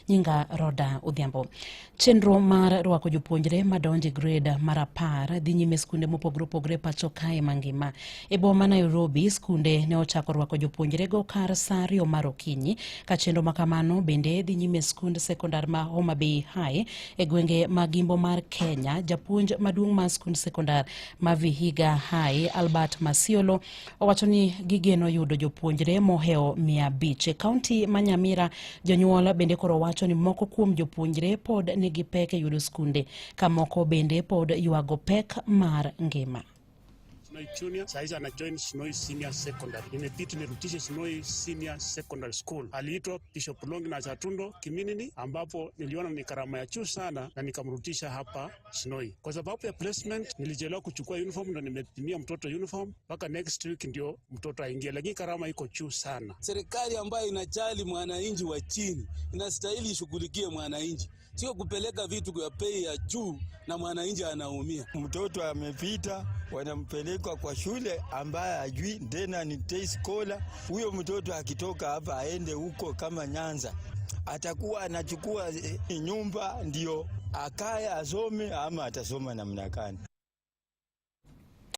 Nyinga Roda Odhiambo. Chenro mar rwako jopuonjre madonjo e grade mar 10 dhi nyime skunde mopogore opogore pacho kae mangima. E boma ma Nairobi, skunde ne ochako rwako jopuonjrego kar saa 2 mar okinyi, ka chenro ma kamano bende dhi nyime skund sekondar ma Homa Bay High e gwenge mag Imbo mar Kenya. Japuonj maduong' mar skund sekondar ma Vihiga High, Albert Masiolo, owacho ni gigeno yudo jopuonjre mohewo 500. E kaunti ma Nyamira, jonyuol bende koro wacho ni moko kuom jopuonjre pod nigi pek e yudo skunde, ka moko bende pod ywago pek mar ngima. Snowy Junior, saizi ana join Snowy Senior Secondary. Imebidi nirudishe Snowy Senior Secondary School. Aliitwa Bishop Longinus Atundo Kiminini, ambapo niliona ni karama ya juu sana na nikamrudisha hapa Snowy. Kwa sababu ya placement nilichelewa kuchukua uniform, ndo nimepimia mtoto uniform mpaka next week ndio mtoto aingie, lakini karama iko juu sana. Serikali ambayo inajali mwananchi wa chini inastahili ishughulikie mwananchi, sio kupeleka vitu kwa bei ya juu na mwananchi anaumia. Mtoto amepita, wanampeleka kwa shule ambaye hajui tena, ni day scholar. Huyo mtoto akitoka hapa aende huko kama Nyanza, atakuwa anachukua nyumba ndio akae asome, ama atasoma namna gani?